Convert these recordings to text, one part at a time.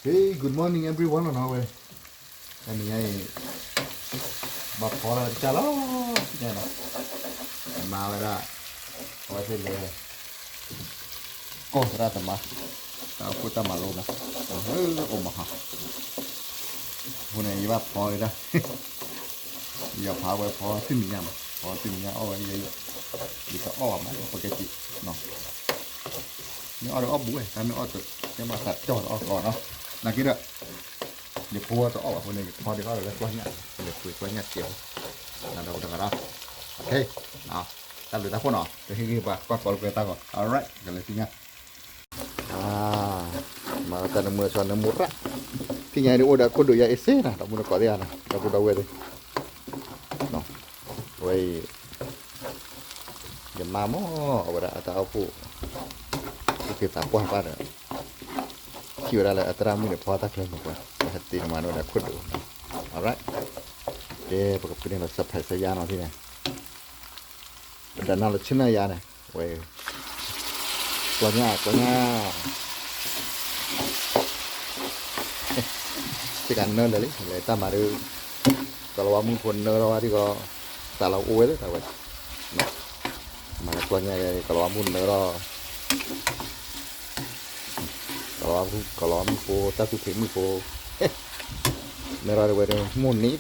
Hey, good morning everyone လီၤနီၤဝဲ, တနံၤညါအံၤ ဘၣ်ဖီလၢတကၢ်လီၤ, ညါနီၤ, မၤဝဲဒၣ်, အဝဲသ့ၣ်လဲၤ, ကီၢ်သရၣ်သမါ, တၢ်အိၣ်ဖှိၣ်တၢ်မၤလိနီၤ, အိၣ်မဟါ, အဃိန့ၣ် ယဘၣ်ဖီဝဲဒၣ်, ယဖးဝဲဖီသုမံၤညါမး, ဖီသုမံၤညါအီၣ်ဝဲယဲယဲ, ယတအီၣ်ဘၣ်မး ပကဲက့ၤ, မ့ၢ်အီၣ်ဒီးအီၣ်ဘူးဝဲ, တၢ်မ့ၢ်အီၣ်တ, တမ့ၢ်ဘၣ်သးကၠီၣ်ဒီးအီၣ်ကီးနီၤ, နာ်က့ဒီး, ယဖိတအီၣ်ဘၣ်အဃိန့ၣ် ယဖီဒုးအီၣ်ဒီးလၢကွၢ်ညၣ်, လဲၤပှ့ၤကွၢ်ညၣ်စဲးဖိ, ဒီပုၢ်ဒီဝဲၢ်, တၢ်ဘျုးတၢ်ဖှိၣ်နီၤ, ပဟ့ၣ်ဂံၢ်ပှၤကွၢ်ကီးလၢကွဲတၢ်ဂီၤ, alright ကလဲၤသ့ၣ်ညါ မၤတၢ်နၢမူနၢဆှီနၢမူရၣ်, သ့ၣ်ညါအံၤဒ်အိၣ်ဒီးခိၣ်ဒိၣ်ယါအ့စ့နၤ ဒီပုၢ်ဒီဝဲၢ်သ့ၣ်ဧါ, ဒီပုၢ်ဒီဝဲၢ်သ့ၣ်, အဝဲအံၤ, ယမါမ့ၢ်အဝဲဒၣ်အတၢ်အိၣ်ဖှိၣ်, အိၣ်က့ၤသးပှၢ်ဘၣ်ဒီး, ထံၣ်ဝဲဒၣ်လၢအသရၣ်မုၣ်န့ၣ် ဖီတၢ်ချၢမုၢ်ပှၤ, ပဟဲတ့နမၤန့ၢ်ဝဲဒၣ်ခိၣ်ဒိၣ်, alright, ကဲ ပကဖုန့ၢ်လီၤ surprise ယါနီၤသ့ၣ်န့ၣ်, ပဒၣ်နၢ်လီၤဆ့ၣ်နီၤယါန့ၣ်, ဝဲ ကျီညၣ် ကျီညၣ်, စ့ၢ်ကီးနၢလၢာ်လံ လဲၤတၢ်မၤဒုး, ကလီၤဝါမုၣ်ဖိနၢထီၣ်ဝဲဒ်ကီး, သးလီၤအိၣ်ဝဲလၢတၢ်ဝဲ, မၤကျီညၣ် ကလီၤဝါမုၣ်နၢထီၣ်, ကလီၤဝါမုၣ်ဖိ တၢ်သူၣ်ဖံးမုၣ်ဖိ, နၢထီၣ်ဝဲဒၣ်မိၢ်နံၤဒီး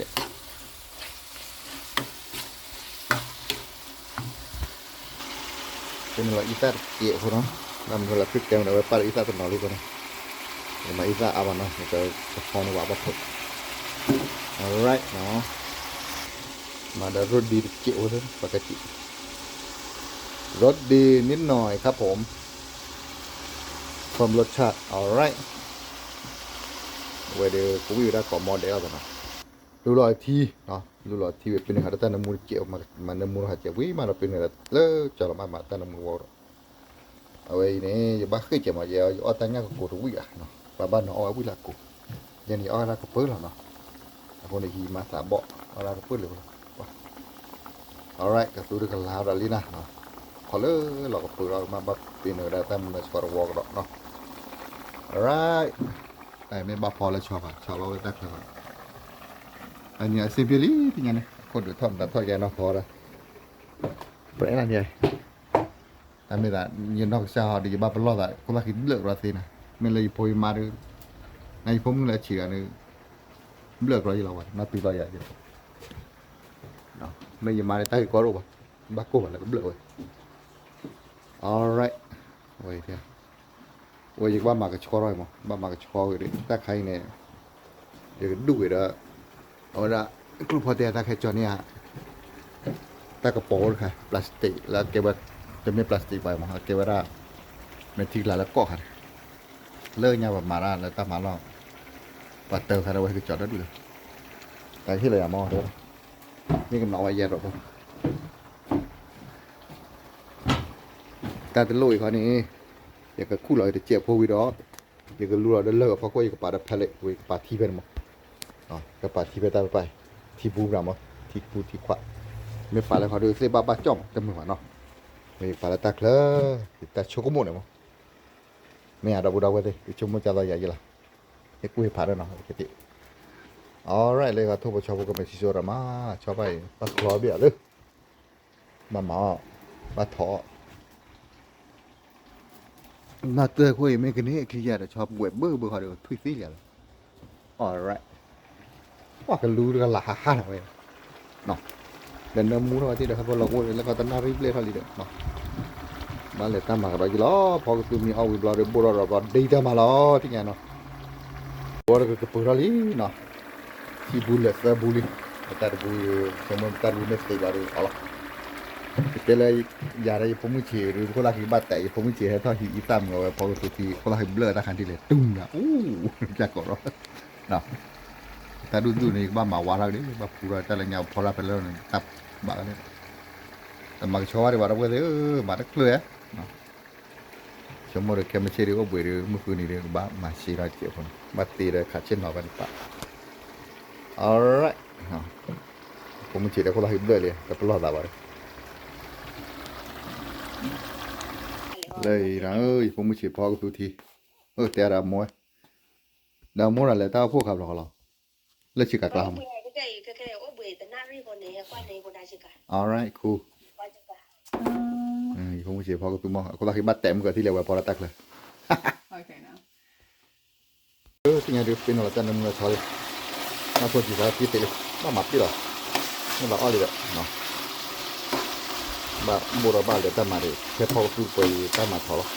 ကန့ၣ်လီၤအံသၣ်တကဲးဖိနီၤ, ဘၣ်မနုၤလၢဖုတဲမ့ၢ်ဒီး ဝဲပာ်လၢအံသၣ်တနီၤလံအဃိန့ၣ်, ယမၤအံသၣ်အါဘၣ်နီၤ ယကဖီန့ၢ်ဝဲဘၣ်ဖိ, alright နီၤ, မၤဒီးရိဒံတကဲးဖိလၢပကစံး, ရိဒံ นิดหน่อยครับผม เพิ่มรสชาติ alright, အဝဲဒီးကဝံၣ်ဝဲဒၣ်ကိးမီဒဲးအီၤသနီၤ, လူလီၤထံ, လူလီၤထံဝဲပ့ၤန့ၢ်ဃာ်ဒီးတၢ်နၢမူတကဲး, မၤနၢမူဟးကဲးဝံၤမးဒီးပ့ၤန့ၢ်လၢ ကၠီလီၤမးမၤတၢ်နၢမူဝဲဒီး, အဝဲအံၤန့ၣ် ယဘၣ်ဃ့ၢ်ကဲးမး ယအီၣ်တၢ်ညၣ်ကကိးတဝံၣ်ဘၣ်, ပှၤဘၣ်နီၤအီၣ်ဝဲဝံၣ်လၢအကိး, ယဲန့ၣ်ယအီၣ်ဝဲဒၣ်ကပၢလီၤနီၤ, အဃိန့ၣ် ယမၤသးဘီၣ် အီၣ်ဒၣ်ကပၢလၢၤလီၤ, alright ကသူတကလၤဒီးလံနၤ, ခီလၢလီၤကပၢလီၤမး ဘၣ်ပ့ၤန့ၢ်ဝဲဒၣ်တၢ်မနုၤဆှီတဝီကဒီးနီၤ, alright, တၢ်အံၤမ့ၢ်ဘၣ်ဖီလၢဆီဘၣ် ဆီဘၣ်ဝဲတၢ်ချၢဘၣ်, အန့ၣ်အဆင်ပြေလံ သ့ၣ်ညါန့ၣ် အခိၣ်ဒုးထီၣ်မတၤထီၣ်ယဲနီၢ်ဖီဒီး, ပြဲလၢန့ၣ် တၢ်မ့ၢ်သး ယနီၢ်ကစၢ်ဟီဒီး ယဘၣ်ပလီၢ်သး ခိၣ်သၣ်ဃံဘျၢၣ်ကရီသ့နၤ, မ့ၢ်လၢယဖိယမါဒီး, နယဖိမုၣ်လၢအဆံးဂၤန့ၣ်, ဘျၢၣ်ကရီယလီၤဝဲ နီၢ်တုၤလီၤယၤ, မ့ၢ်ယမါန့ၣ် တၢ်ဂ့ၢ်ကီတအိၣ်ဘၣ်, ဘၣ်ကိၢ်ဘၣ်လၢကဘျၢၣ်ဝဲ, alright, ဝဲ ဝဲယကဘၣ်မၤကဆှီထီၣ်အံၤမး ဘၣ်မၤကဆှီဝဲဒီး တၢ်ခါအံၤန့ၣ်, ယကဒူၣ်ဝဲဒီး, အဝဲဒၣ်, ကျိဖီတဲတၢ်ခဲကၠီန့ၣ်ဧါ, တၢ်ကပီၤအိၣ်တခါ plastic လၢအကဲဝဲ, တမ့ၢ် plastic ဘၣ်မး အကဲဝဲဒၣ်, မ့ၢ်ထံကလၤလၢကီၢ်ခါန့ၣ်, လၢညါပမၤတၢ်လၢတၢ်မၤလီၢ်, ပှၤတၢခါဒီးဝဲကၠီတဒူၣ်လၢ, တၢ်ဟ့ၣ်လီၤယၤမး, မ့ၢ်ကနီၤဝဲယဲဒီးဖိ တၢ်တလိၣ်အံၤခီန့ၣ်, ယကခူၣ်လီၤယတစဲးဖိဝံၤဒီး, ယကလူလီၤဒီးလၢၢ်အဖီခိၣ် ယကပာ်ဒီး pallet ဝံၤ ယကပာ်ထံဖဲန့ၣ်မး, ကပာ်ထံဖဲတၢ်တဖၣ်အံၤ, ထံပူၤမး, ထံပူၤထံခွး, မ့ၢ်ပာ်လၢခီဒုးသ့ၣ်ဘၣ်ဘၣ်ကၠီၣ်မး တမုာ်ဘၣ်နီၤ, မ့ၢ်ယကပာ်လၢတၢ်ချၢ, ယတၢ်ဆိကမိၣ်န့ၣ်မး, မ့ၢ်အဒီပုၢ်ဒီဝဲၢ်သ့ၣ် ယဆိကမိၣ်ကၢ်သိးယၤယံၤလီၤ, ယကွၢ်ဖးဒီးနီၤ, alright လၢဂၤထိၣ်ပဆီဖိကမဲာ်ဆံၣ်စိဒီးမး, ဆီဖါအံၤ ဘၣ်ကျီဘၣ်လၢ ဘၣ်မၤအီၣ်, ဘၣ်ထီၣ်အီၣ်, နၢ်တၢၢ်ခိၣ်အံၤမ့ၢ်ကန့ၢ်အချံယၤဒီး ဆီပှဲၤဘၢဘၢဃီဒီးထွံၣ်သ့လၢာ်လီၤ, alright, ပှၤကလူတကလးဟးဟးလီၤဝဲ, ဒီးနၢမူထီၣ်ဝဲသ့ၣ်ဒီး ဟဲပလီၤကအိၣ်လၢကီၢ်တနၣ်ရံၣ်ဘျဲၣ်ထီၣ်လံဒီး, ဘၣ်လဲၤတၢ်မၤကဒီးယံၤလီၤ, ဖီကသူမံၤအီၣ်ဝံၤဘျီဒီး ဘိၣ်ထီၣ်ဒီးဘျီ ဒ့တၢ်မၤလီၤ သ့ၣ်ညါနီၤ ဘီတကကပၢၤထီၣ်လံနီၤ, ထံဘူလၢာ်သၢဘူလံ, တၢ်တဘူ, ဆိကမိၣ်တၢ်တဘူမ့ၢ်သ့ဘျီဒီးအီၤလီၤ, ယတဲလၢ, ယၤဒီးယဖိမုၣ်ဆံးဒီး ခိၣ်သၣ်ဃံဘၣ်တဲာ် ယဖိမုၣ်ဆံးဟဲထီၣ်ဟံးအံသၣ်မုာ်အဝဲဖီကသူထံ ခိၣ်သၣ်ဃံဘျၢၣ်တၢ်ခါဒ်လဲၣ် တူၢ်နၤ အိၣ်, ပျၢ်ကိးရီ, တၢ်ဒူၣ်ဒူၣ်န့ၣ် ယကဘၣ်မၤဝါထီၣ်က့ၤ ဘၣ်ဖူထီၣ်တၢ်လၢညါဖီတၢ်ဖဲလဲၣ်န့ၣ် တၢ်ဘၣ်လၢ, တမၤကဆှီဘၣ်ဒံးဘၣ်ဒီပုၢ်ဝဲၢ်သ့ၣ်ဧၢ, မၤတချုးဧါ ဆိကမိၣ်ဒီးခဲမုၢ်ဆ့ၣ်ဒီးအိၣ်ဘှံးဒီး မုၢ်ဃုနံၤဒီး ကဘၣ်မၤစ့ထီၣ်စဲးဖိန့ၣ် ဘၣ်တ့ဒီးခးဆ့ၣ်နီၤဖဲန့ၣ်ပၣ်, alright, ဖိမုၣ်ဆံးဒီးခိၣ်သၣ်ဟံးဘျၢၣ်လံ တပလီၢ်သးဘၣ်ဒီး, လၢအံၤနၤဧၢ ယဖိမုၣ်ဆံးဖီကသူထံ, အၢ တဲဒၣ်မိၢ်ဝဲ, ဒီးမိၢ်ရၤလဲၤတၢ်အိၣ်ဖှိၣ်ခါဘျီဃီလီၤ, လၢဆ့ကၤကျါမး, alright cool, ယဖိမုၣ်ဆံးဖီကသူမီၢ် အခိၣ်သၣ်ဃံဘၣ်တဲာ်မုၢ်ကသံၣ်လဲၤဝဲဖီလၢတၢ်ချၢ သ့ၣ်ညါဒုးပ့ၤနီၣ်လီၤတၢ်နၢမူနၢထီလံ, ဘၣ်ဖိကံၤသးကံသ့လံ, ဘၣ်မၤပ့ၢ်လီၤ, မ့ၢ်ဘၣ်အီၣ်လံဒီး, ဘၣ်ဘိၣ်ဒီးဘၣ်လဲၤတၢ်မၤဒံး ဖဲဖီကသူတပှဲၤအံၤတၢ်မၤထီလီၤ,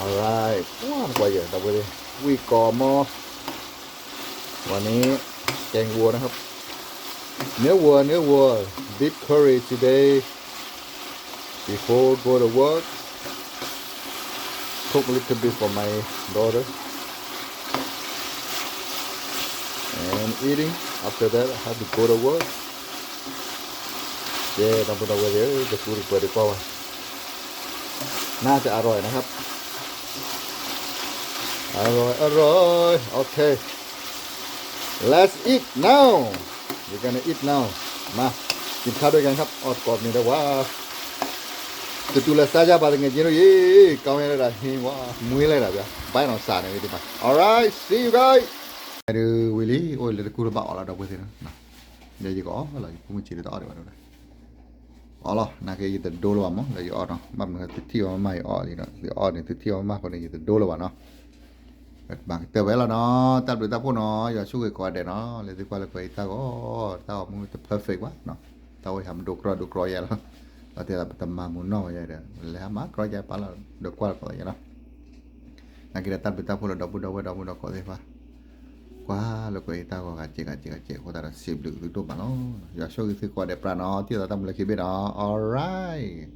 alright, ကွၢ်ကွၢ်ယဲ ဒီပုၢ်ဝဲၢ်သ့ၣ်, ဝံၣ်ကီးမီ วันนี้ แกงวัวนะครับ, เนื้อวัว เนื้อวัว beef curry today, before go to work, cook a little bit for my daughter and eating, after that I have to go to work. ကဲ ဒီပုၢ်ဒီဝဲၢ်သ့ၣ်ဧၢ, ကသူတပှဲၤဒံးကွၢ်ဝဲ, น่าจะอร่อยนะครับ, อร่อย อร่อย โอเค, let's eat now, we're gonna eat now, มา กินข้าวด้วยกันครับ, ออดกอดนี่ได้ว่า တတူၢ်လၢစားကြပါတငယ်ချင်းတို့ရေ, ကောင်းရတဲ့ဟင်းဝါ မွေးလိုက်တာဗျာ, ဘိုင်းတော်စာနေပြီဒီမှာ, alright, see you guys. ဒုးဝံၤလံ အိၣ်လၢတကူၣ်တဘၣ်အီၣ်လီၤ ဒီပုၢ်ဝဲၢ်သ့ၣ်နီၤ, ဒီးယကအီၣ်လီၤ ယဖိမုၣ်ဆံးတအီၣ်ဒံးဘၣ်ဒီး, အီၣ်လီၤ နာ်က့ယတဒိလၢၤဘၣ်မး လၢယအီၣ်နီၤ, ဘၣ်မနုၤသုထံၣ်အီၤမးယအီၣ်လံဒီး သုအီၣ်န့ၣ် သုထံၣ်အီၤမးဃိန့ၣ် ယတဒိလၢၤဘၣ်နီၤ, မၤကတၢၢ်ဝဲလီၤနီၤ, တၢ်ဘျုးတၢ်ဖှိၣ်နီၤ, ယွၤဆိၣ်ဂ့ၤကိးဂၤဒဲးနီၤ, လၢသုကွၢ်လၢကွဲးအံၤတၢ်ဂီၤ, တၢ်ဂီၤမူတ perfect ဘၣ်နီၤ, တၢ်ဝဲဟးမဒိကြၢးဒိကြၢးယဲလီၤ, ဒီးတဲသးပတမၤမူနီၢ်ဝဲယဲဒီး လဲၤဟးမၤကြၢးယဲပာ်လီၤ ဒီးကွၢ်လီၤကိးယဲနီၤ, နာ်က့ဒီးတၢ်ဘျုးတၢ်ဖှိၣ်လၢဒီပုၢ်ဒီဝဲၢ်ဒီမုၣ်ဒီကိးသ့ၣ်တဖၣ်, ကွၢ်လၢကွဲးအံၤတၢ်ဂီၤဂၤစဲးဂၤစဲးဂၤစဲးအဃိသတးဒီး စံးဘျုးသုဒိၣ်မးလီၤ, ယွၤဆိၣ်ဂ့ၤသုကိးဂၤဒဲးပြးနီၤ, ထံၣ်လိာ်သးတၢ်မူလၢခံဘ့ၣ်နီၤ, alright.